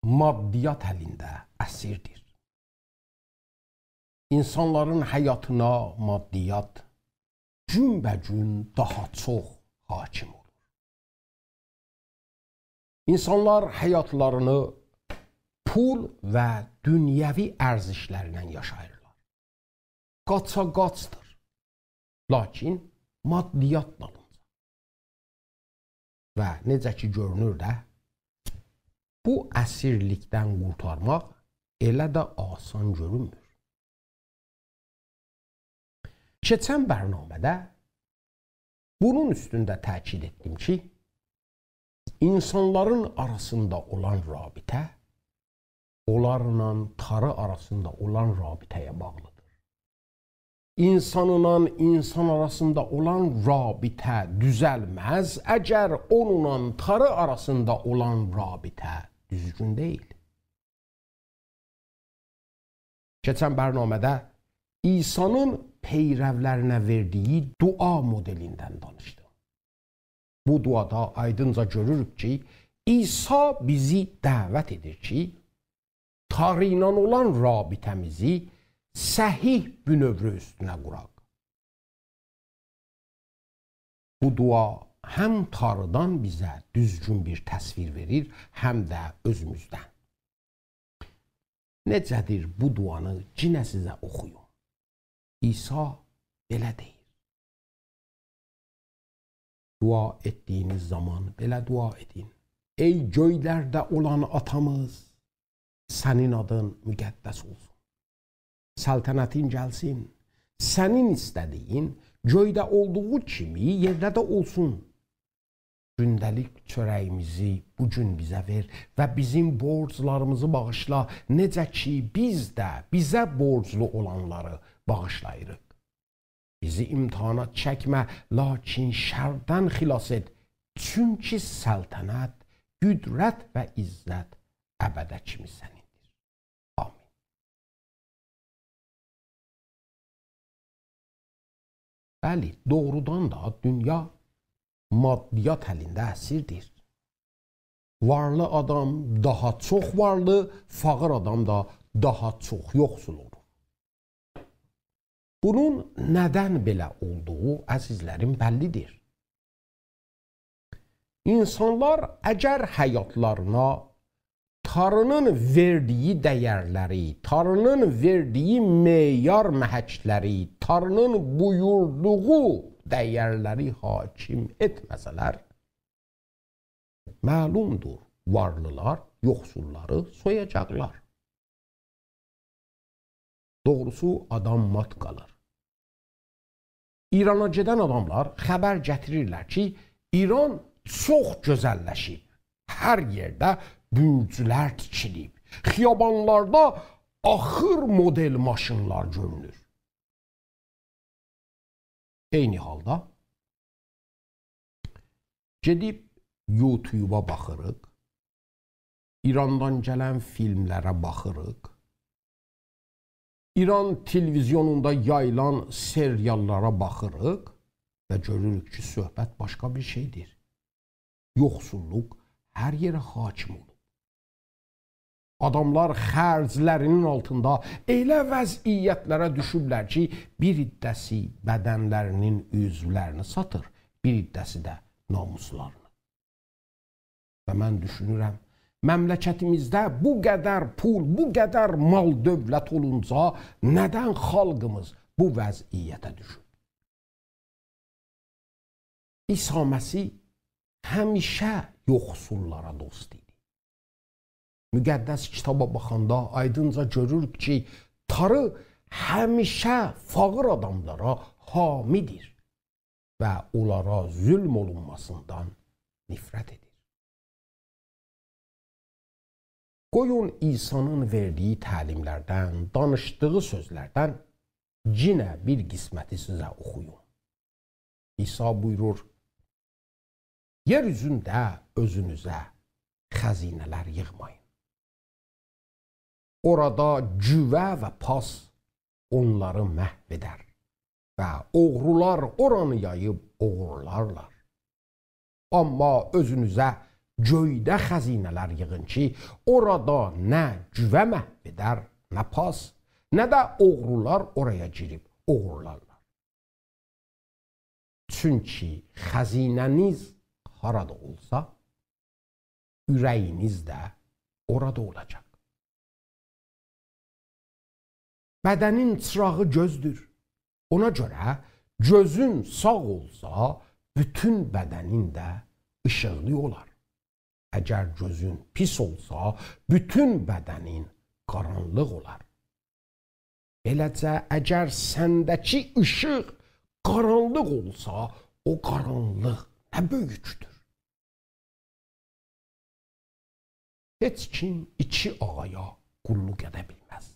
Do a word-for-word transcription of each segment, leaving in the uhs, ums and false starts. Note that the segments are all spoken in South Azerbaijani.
مادیات الینده اسیردیر. اینسانلارین حیاتینا مادیات گون‌به‌گون داها چوخ حاکم اولور. اینسانلار حیاتلارینی پول و دونیوی ارزشلرله یاشاییرلار. قاچاقاچدیر. لاکین مادیات دالینجا. و نئجه کی گؤرونور ده، بو اسیرلیکدن قورتارماق ائله ده آسان گؤرونمور. کئچن برنامه‌ده بونون اوستونده تأکید ائتدیم کی، اینسانلارین آراسیندا اولان رابطه، اونلارلا تاری آراسیندا اولان رابطه‌یه باغلیدیر. اینسانلا اینسان آراسیندا اولان رابطه دوزلمز، اگر اونونلا تاری آراسیندا اولان رابطه دوزگون دئییل. کئچن برنامه‌ده عیسی‌نین پیرولرینه وئردیگی دعا مدلیندن دانیشدیم. بو دعادا آیدینجا گؤروروک کی، عیسی بیزی دعوت ائدیر کی، تاری ایله اولان رابطه‌میزی صحیح بونؤوره اوستونه قوراق. بو دعا هم تاریدان بیزه دوزگون بیر تصویر وئریر، هم ده اؤزوموزدن. نئجه‌دیر بو دعانی یئنه سیزه اوخویوم. عیسی بئله دئییر: دعا ائتدیگینیز زامان بئله دعا ائدین: «ای گؤیلرده اولان آتامیز، سنین آدین مقدس اولسون. سلطنتین گلسین. سنین ایسته‌دیگین گؤیده اولدوغو کیمی یئرده ده اولسون. گونده‌لیک چؤره‌ییمیزی بو گون بیزه وئر و بیزیم بورجلاریمیزی باغیشلا، نئجه کی بیز ده بیزه بورجلو اولانلاری باغیشلاییریق. بیزی امتحانا چکمه، لاکین شردن خلاص ائت. چونکی سلطنت، قدرت و عزت ابده کیمی سنیندیر. آمین.» بلی، دوغرودان دا دونیا مادیات الینده اسیردیر. وارلی آدام داها چوخ وارلی، فاغیر آدام دا داها چوخ یوخسول اولور. بونون ندن بئله اولدوغو، عزیزلریم، بللیدیر. اینسانلار اگر حیاتلارینا تاری‌نین وئردیگی دَیَرلری، تاری‌نین وئردیگی معیار محکلری، تاری‌نین بویوردوغو دَیَرلری حاکم ائتمه‌سه‌لر، معلومدور، وارلیلار یوخسوللاری سویاجاقلار. دوغروسو، آدام مات قالیر. ایرانا گئدن آداملار خبر گتیریرلر کی، ایران چوخ گؤزللشیب. هر یئرده بورجلر تیکیلیب. خیابانلاردا آخیر مدل ماشینلار گؤرونور. عینی حالدا گئدیب یوتیوبا باخیریق، ایراندان گلن فیلملره باخیریق، ایران تلویزیونوندا یاییلان سریاللارا باخیریق و گؤروروک کی، صحبت باشقا بیر شئیدیر. یوخسوللوق هر یئره حاکم اولوب. آداملار خرجلرینین آلتیندا ائله وضعیتلره دوشوبلر کی، بیر عده‌سی بدنلرینین عضولرینی ساتیر، بیر عده‌سی ده ناموسلارینی. و من دوشونورم، مملکتیمیزده بو قدر پول، بو قدر مال دؤولت اولونجا ندن خالقیمیز بو وضعیته دوشوب؟ عیسی مسیح همیشه یوخسوللارا دوست ایدی. مقدس کیتابا باخاندا آیدینجا گؤروروک کی، تاری همیشه فاغیر آداملارا حامیدیر و اونلارا ظلم اولونماسیندان نفرت ائدیر. قویون عیسی‌نین وئردیگی تعلیملردن، دانیشدیغی سؤزلردن یئنه بیر قسمتی سیزه اوخویوم. عیسی بویورور: «یئر اوزونده اؤزونوزه خزینه‌لر ییغمایین. اورادا گووه و پاس اونلاری محو ائدر و اوغرولار اورانی یاییب اوغورلارلار. آمما اؤزونوزه گؤیده خزینه‌لر ییغین کی، اورادا نه گووه محو ائدر، نه پاس، نه ده اوغرولار اورایا گیریب اوغورلارلار. چونکی خزینه‌نیز هارادا اولسا، اوره‌یینیز ده اورادا اولاجاق. بدنین چیراغی گؤزدور. اونا گؤره گؤزون ساغ اولسا، بوتون بدنین ده ایشیقلی اولار. اگر گؤزون پیس اولسا، بوتون بدنین قارانلیق اولار. بئله‌جه، اگر سنده‌کی ایشیق قارانلیق اولسا، او قارانلیق نه بؤیوکدور. هئچ کیم ایکی آغایا قوللوق ائده بیلمز.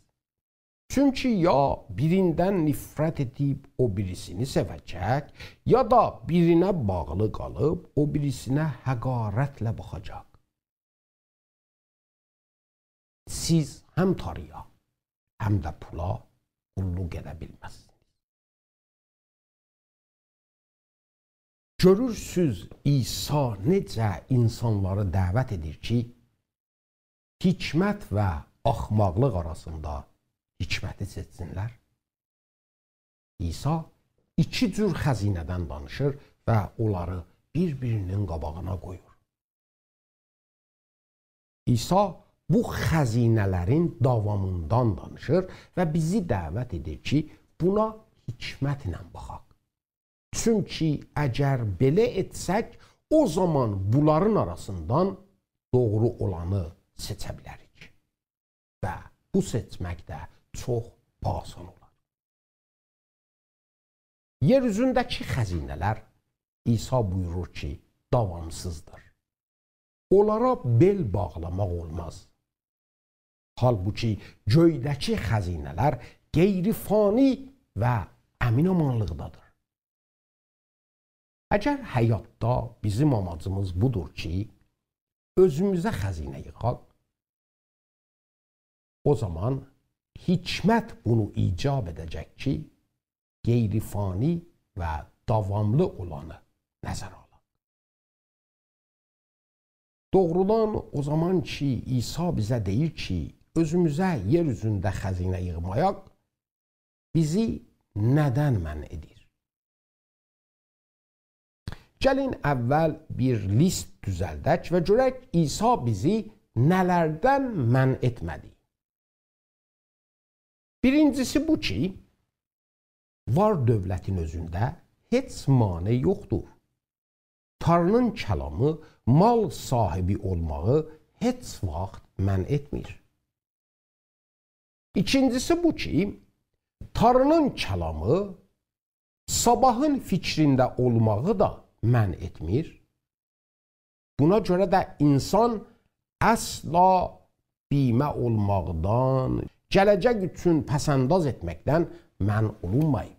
چونکی یا بیریندن نفرت ائدیب او بیریسینی سئوه‌جک، یا دا بیرینه باغلی قالیب او بیریسینه حقارتله باخاجاق. سیز هم تاری‌یا، هم ده پولا قوللوق ائده بیلمزسینیز. گؤرورسوز، عیسی نئجه اینسانلاری دعوت ائدیر کی، حکمت و احمقلیق آراسیندا حکمتی سئچسینلر؟ عیسی ایکی جور خزینه‌دن دانیشیر و اونلاری بیر-بیرینین قاباغینا قویور. عیسی بو خزینه‌لرین داوامیندان دانیشیر و بیزی دعوت ائدیر کی، بونا حکمتله باخاق. چونکی اگر بئله ائتسک، او زامان بونلارین آراسیندان دوغرو اولانی سئچه بیلریک. و بو سئچمک ده چوخ آسان اولار. یئر اوزونده‌کی خزینه‌لر، عیسی بویورور کی، داوامسیزدیر. اونلارا بئل باغلاماق اولماز. حالبوکی گؤیده‌کی خزینه‌لر غیرفانی و امین‌آمانلیقدادیر. اگر حیاتدا بیزیم آماجیمیز بودور کی، اؤزوموزه خزینه ییغاق، او زامان حکمت بونو ایجاب ائده‌جک کی، غیرفانی و داواملی اولانی نظره آلاق. دوغرودان، او زامان کی، عیسی بیزه دئییر کی، اؤزوموزه یئر اوزونده خزینه ییغمایاق، بیزی نه‌دن منع ائدیر؟ گلین اول بیر لیست دوزلدک و گؤرک عیسی بیزی نه‌لردن منع ائتمه‌دی. بیرینجیسی بو کی، وار دؤولتین اؤزونده هئچ مانع یوخدور. تانری‌نین کلامی مال صاحیبی اولماغی هئچ واخت منع ائتمیر. ایکینجیسی بو کی، تانری‌نین کلامی صاباحین فیکرینده اولماغی دا منع ائتمیر. بونا گؤره ده اینسان اصلا بیمه اولماقدان، گله‌جک اوچون پس‌انداز ائتمکدن منع اولونماییب.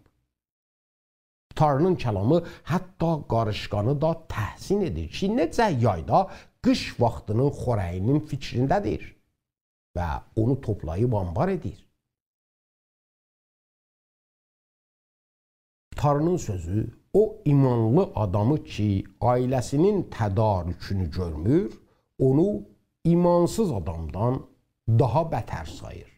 تانری‌نین کلامی حتی قاریشقانی دا تحسین ائدیر کی، نئجه یایدا قیش واختینین خؤره‌یینین فیکرینده‌دیر و اونو توپلاییب آنبار ائدیر. تانری‌نین سؤزو، او ایمانلی آدامی کی، عائله‌سینین تدارکونو گؤرمور، اونو ایمانسیز آدامدان داها بتر ساییر.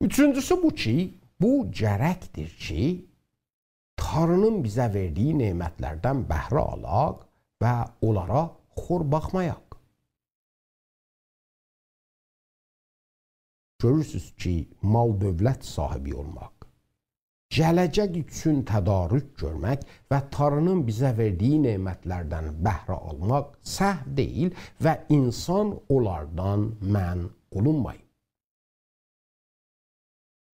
اوچونجوسو بو کی، بو گرکدیر کی، تانری‌نین بیزه وئردیگی نعمتلردن بهره آلاق و اونلارا خور باخمایاق. گؤرورسوز کی، مال دؤولت صاحیبی اولماق، گله‌جک اوچون تدارک گؤرمک و تانری‌نین بیزه وئردیگی نعمتلردن بهره آلماق سهو دئییل و اینسان اونلاردان منع اولونماییب.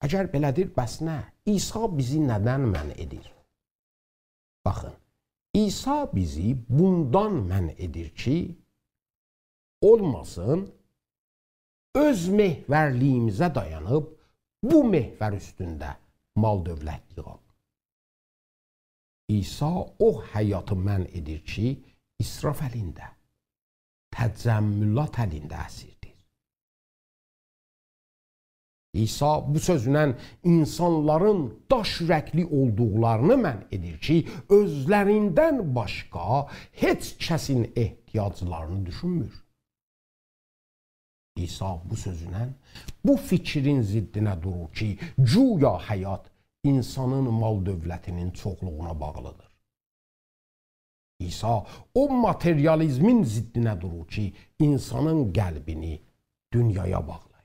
اگر بئله‌دیر، بس نه؟ عیسی بیزی نه‌دن منع ائدیر؟ باخین، عیسی بیزی بوندان منع ائدیر کی، اولماسین، اؤز محورلیگیمیزه دایانیب بو محور اوستونده مال دؤولت ییغاق. عیسی او حیاتی منع ائدیر کی، اسراف الینده، تجملات الینده اسیردیر. عیسی بو سؤزونن اینسانلارین داش اورکلی اولدوقلارینی منع ائدیر کی، اؤزلریندن باشقا هئچ کسین احتیاجلارینی دوشونمور. عیسی بو سؤزونن بو فیکرین ضدینه دورور کی، گویا حیات اینسانین مال-دؤولتینین چوخلوغونا باغلیدیر. عیسی او ماتریالیزمین ضدینه دورور کی، اینسانین قلبینی دونیایا باغلاییر.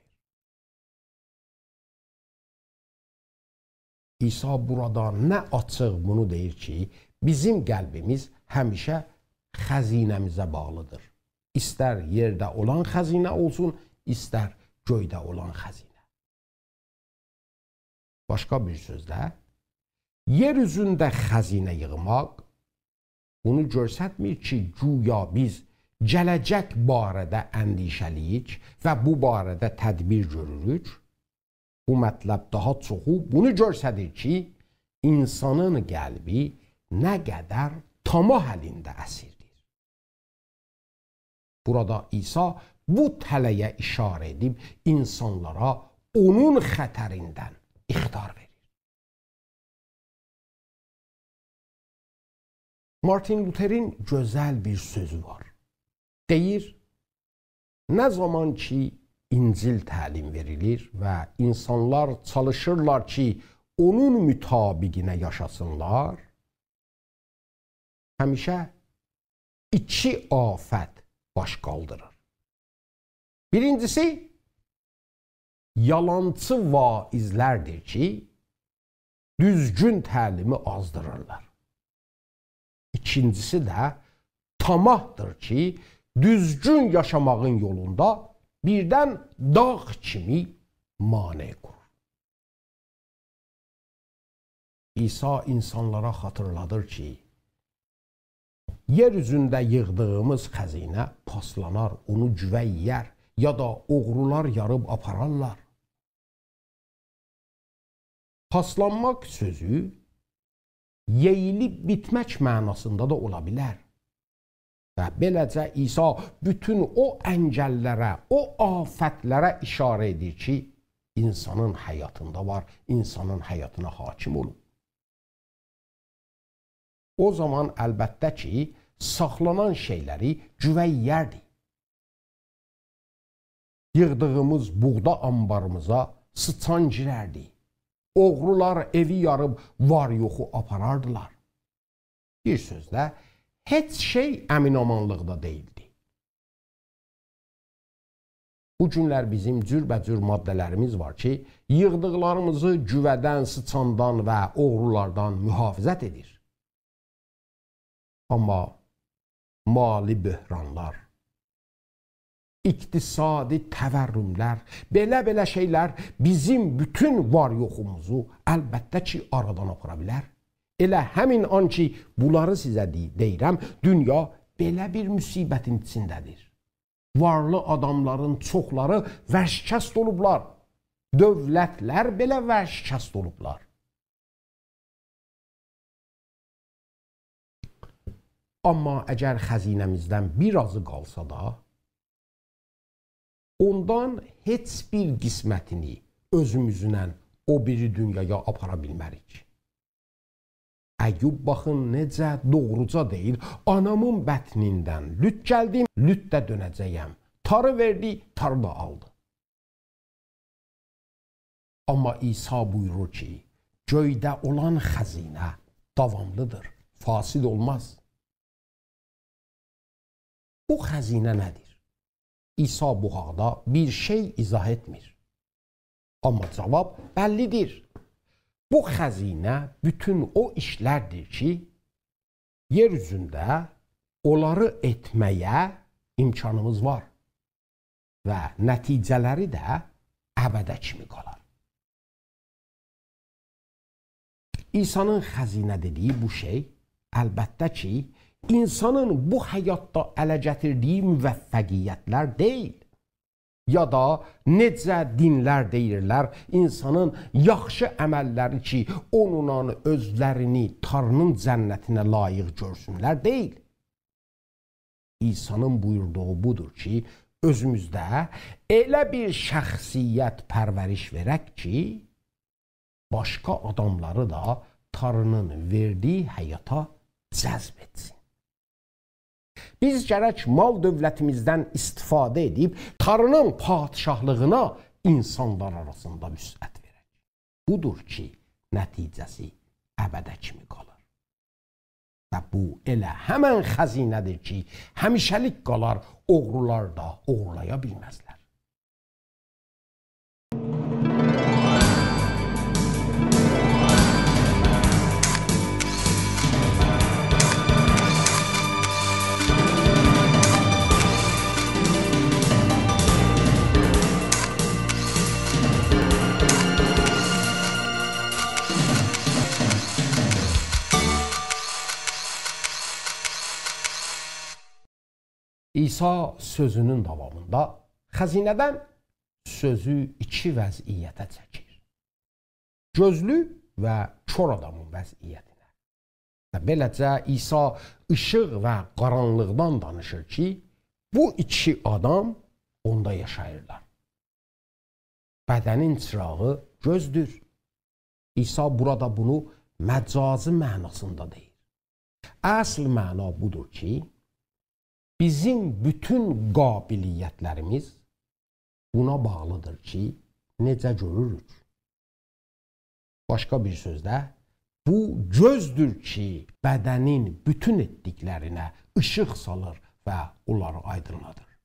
عیسی بورادا نه آچیق بونو دئییر کی، بیزیم قلبیمیز همیشه خزینه‌میزه باغلیدیر. ایستر یئرده اولان خزینه اولسون، ایستر گؤیده اولان خزینه. باشقا بیر سؤزله، یئر اوزونده خزینه ییغماق بونو گؤسترمیر کی، گویا بیز گله‌جک باره‌ده اندیشه‌لی‌ییک و بو باره‌ده تدبیر گؤروروک. بو مطلب داها چوخو بونو گؤستریر کی، اینسانین قلبی نه قدر طمع الینده اسیردیر. بورادا عیسی بو تله‌یه ایشاره ائدیب اینسانلارا اونون خطریندن اخطار وئریر. مارتین لوترین گؤزل بیر سؤزو وار. دئییر، نه زامان کی، انجیل تعلیم وئریلیر و اینسانلار چالیشیرلار کی، اونون مطابقینه یاشاسینلار، همیشه ایکی آفت باش قالدیریر. بیرینجیسی، یالانچی واعظلردیر کی، دوزگون تعلیمی آزدیریرلار. ایکینجیسی ده، طمعدیر کی، دوزگون یاشاماغین یولوندا بیردن داغ کیمی مانع قورور. عیسی اینسانلارا خاطیرلادیر کی، یئر اوزونده ییغدیغیمیز خزینه پاسلانار، اونو گووه یئیر، یا دا اوغرولار یاریب آپارارلار. پاسلانماق سؤزو یئییلیب بیتمک معناسیندا دا اولا بیلر. و بئله‌جه عیسی بوتون او انگللره، او آفتلره ایشاره ائدیر کی، اینسانین حیاتیندا وار، اینسانین حیاتینا حاکم اولوب. او زامان البته کی، ساخلانان شئیلری گووه یئیردی. ییغدیغیمیز بوغدا آنباریمیزا سیچان گیرردی. اوغرولار ائوی یاریب وار-یوخو آپاراردیلار. بیر سؤزله، هئچ شئی امین-آمانلیقدا دئییلدی. بو گونلر بیزیم جوربه‌جور ماده‌لریمیز وار کی، ییغدیقلاریمیزی گووه‌دن، سیچاندان و اوغرولاردان محافظت ائدیر. آمما مالی بحرانلار، اقتصادی تورملر، بئله-بئله شئیلر بیزیم بوتون وار-یوخوموزو البته کی، آرادان آپارا بیلر. ائله همین آن کی، بونلاری سیزه دئ-، دئییرم، دونیا بئله بیر مصیبتین ایچینده‌دیر. وارلی آداملارین چوخلاری ورشکست اولوبلار. دؤولتلر بئله ورشکست اولوبلار. آمما اگر خزینه‌میزدن بیر آزی قالسا دا، اوندان هئچ بیر قسمتینی اؤزوموزونن او بیری دونیایا آپارا بیلمه‌ریک. ایوب باخین نئجه دوغروجا دئییر: «آنامین بطنیندن لوت گلدیم، لوت ده دؤنه‌جه‌یم. تاری وئردی، تاری دا آلدی.» آمما عیسی بویورور کی، گؤیده اولان خزینه داواملیدیر، فاسد اولماز. بو خزینه نه‌دیر؟ عیسی بو حاقدا بیر شئی ایضاح ائتمیر. آمما جاواب بللی‌دیر. بو خزینه بوتون او ایشلردیر کی، یئر اوزونده اونلاری ائتمه‌یه امکانیمیز وار و نتیجه‌لری ده ابده کیمی قالار. عیسی‌نین خزینه دئدیگی بو شئی، البته کی، اینسانین بو حیاتدا اله گتیردیگی موفقیت‌لر دئییل. یا دا نئجه دینلر دئییرلر، اینسانین یاخشی عمل‌لری کی، اونونلا اؤزلرینی تاری‌نین جنتینه لایق گؤرسونلر، دئییل. عیسی‌نین بویوردوغو بودور کی، اؤزوموزده ائله بیر شخصیت پرورش وئرک کی، باشقا آداملاری دا تاری‌نین وئردیگی حیاتا جذب ائتسین. بیز گرک مال دؤولتیمیزدن استفاده ائدیب تاری‌نین پادشاهلیغینا اینسانلار آراسیندا وسعت وئرک. بودور کی، نتیجه‌سی ابده کیمی قالیر. و بو ائله همن خزینه‌دیر کی، همیشه‌لیک قالار، اوغرولار دا اوغورلایا بیلمزلر. عیسی سؤزونون داوامیندا خزینه‌دن سؤزو ایکی وضعیته چکیر. گؤزلو و کور آدامین وضعیتینه. و بئله‌جه عیسی ایشیق و قارانلیقدان دانیشیر کی، بو ایکی آدام اوندا یاشاییرلار. بدنین چیراغی گؤزدور. عیسی بورادا بونو مجازی معناسیندا دئییر. اصل معنا بودور کی، بیزیم بوتون قابلیت‌لریمیز بونا باغلیدیر کی، نئجه گؤروروک. باشقا بیر سؤزله، بو گؤزدور کی، بدنین بوتون ائتدیکلرینه ایشیق سالیر و اونلاری آیدینلادیر.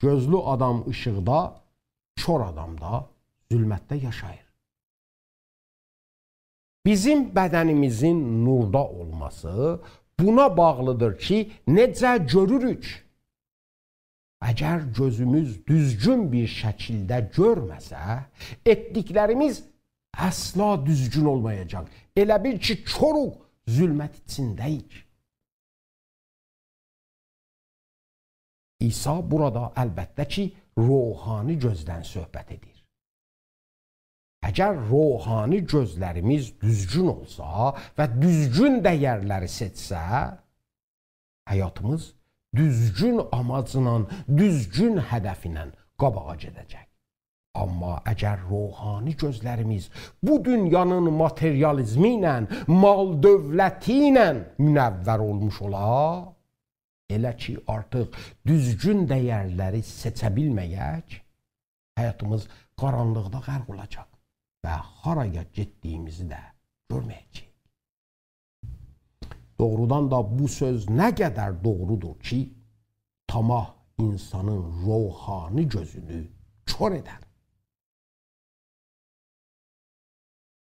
گؤزلو آدام ایشیقدا، کور آدام دا ظلمتده یاشاییر. بیزیم بدنیمیزین نوردا اولماسی بونا باغلیدیر کی، نئجه گؤروروک. اگر گؤزوموز دوزگون بیر شکیلده گؤرمه‌سه، ائتدیکلریمیز اصلا دوزگون اولمایاجاق. ائله بیل کی، کوروق، ظلمت ایچینده‌ییک. عیسی بورادا البته کی، روحانی گؤزدن صحبت ائدیر. اگر روحانی گؤزلریمیز دوزگون اولسا و دوزگون دیرلری سئچسه، حیاتیمیز دوزگون آماجلا، دوزگون هدفله قاباغا گئده‌جک. آمما اگر روحانی گؤزلریمیز بو دونیانین ماتریالیزمی ایله، مال دؤولتی ایله منور اولموش اولا، ائله کی، آرتیق دوزگون دیرلری سئچه بیلمه‌یک، حیاتیمیز قارانلیقدا غرق اولاجاق و هارایا گئتدیگیمیزی ده گؤرمه‌یه‌جه‌ییک. دوغرودان دا بو سؤز نه قدر دوغرودور کی، طماع اینسانین روحانی گؤزونو کور ائدر.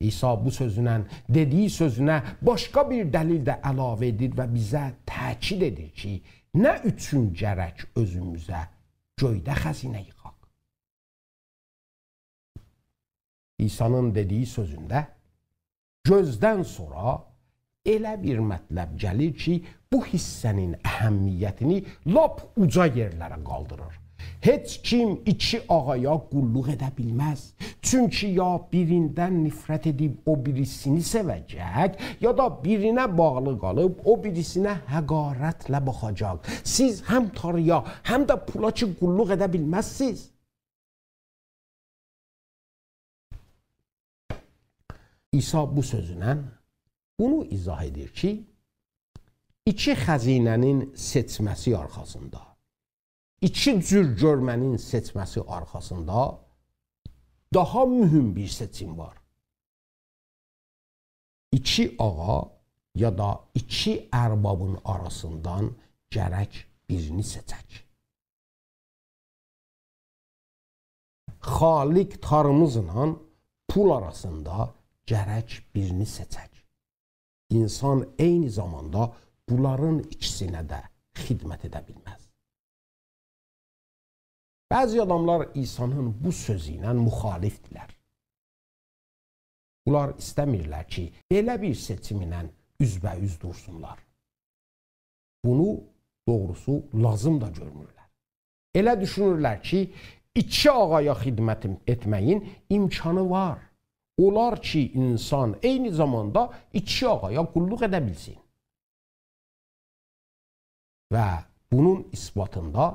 عیسی بو سؤزونن، دئدیگی سؤزونه باشقا بیر دلیل ده علاوه ائدیر و بیزه تأکید ائدیر کی، نه اوچون گرک اؤزوموزه گؤیده خزینه ییغاق؟ عیسی‌نین دئدیگی سؤزونده گؤزدن سونرا ائله بیر مطلب گلیر کی، بو حیصه‌نین اهمیتینی لاپ اوجا یئرلره قالدیریر. هئچ کیم ایکی آغایا قوللوق ائده بیلمز. چونکی یا بیریندن نفرت ائدیب او بیریسینی سئوه‌جک، یا دا بیرینه باغلی قالیب او بیریسینه حقارتله باخاجاق. سیز هم تاری‌یا، هم ده پولا کی قوللوق ائده بیلمزسینیز. عیسی بو سؤزونن بونو ایضاح ائدیر کی، ایکی خزینه‌نین سئچمه‌سی آرخاسیندا، ایکی جور گؤرمه‌نین سئچمه‌سی آرخاسیندا داها مهم بیر سئچیم وار. ایکی آغا یا دا ایکی اربابین آراسیندان گرک بیرینی سئچک. خالق تاریمیزلا پول آراسیندا گرک بیرینی سئچک. اینسان عینی زاماندا بونلارین ایکیسینه ده خدمت ائده بیلمز. بعضی آداملار عیسی‌نین بو سؤزو ایله مخالفدیرلر. بونلار ایسته‌میرلر کی، بئله بیر سئچیم ایله اوزبه‌اوز دورسونلار. بونو، دوغروسو، لازیم دا گؤرمورلر. ائله دوشونورلر کی، ایکی آغایا خدمت ائتمه‌یین امکانی وار. اولار کی، اینسان عینی زاماندا ایکی آغایا قوللوق ائده بیلسین. و بونون اثباتیندا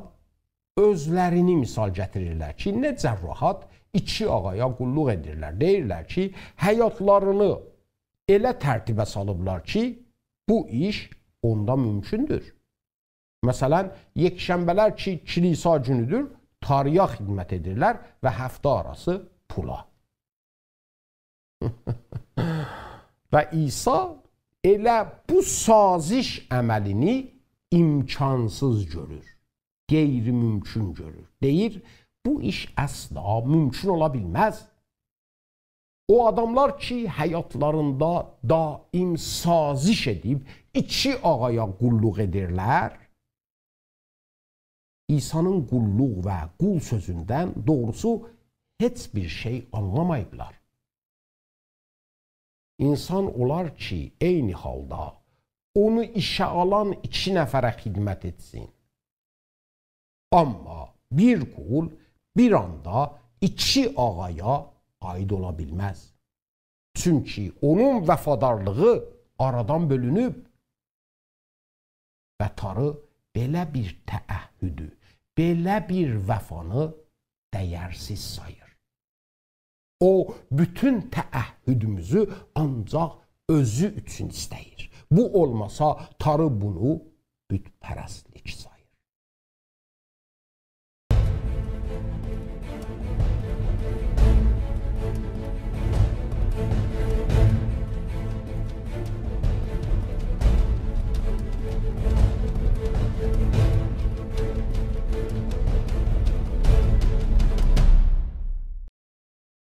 اؤزلرینی مثال گتیریرلر کی، نئجه راحت ایکی آغایا قوللوق ائدیرلر. دئییرلر کی، حیاتلارینی ائله ترتیبه سالیبلار کی، بو ایش اوندا مومکوندور. مثلا، یکشنبه‌لر کی، کلیسا گونودور، تاری‌یا خدمت ائدیرلر و هفته آراسی پولا. و عیسی ائله بو سازش عملینی امکانسیز گؤرور، غیرممکن گؤرور. دئییر، بو ایش اصلا ممکن اولا بیلمز. او آداملار کی، حیاتلاریندا دائم سازش ائدیب ایکی آغایا قوللوق ائدیرلر، عیسی‌نین قوللوق و قول سؤزوندن دوغروسو هئچ بیر شئی آنلاماییبلار. اینسان اولار کی، عینی حالدا اونو ایشه آلان ایکی نفره خدمت ائتسین. آمما بیر قول بیر آندا ایکی آغایا عایید اولا بیلمز. چونکی اونون وفادارلیغی آرادان بؤلونوب. و تاری بئله بیر تعهدو، بئله بیر وفانی دَیرسیز ساییر. او، بوتون تعهدوموزو آنجاق اؤزو اوچون ایسته‌ییر. بو اولماسا، تاری بونو بت‌پرستلیک ساییر.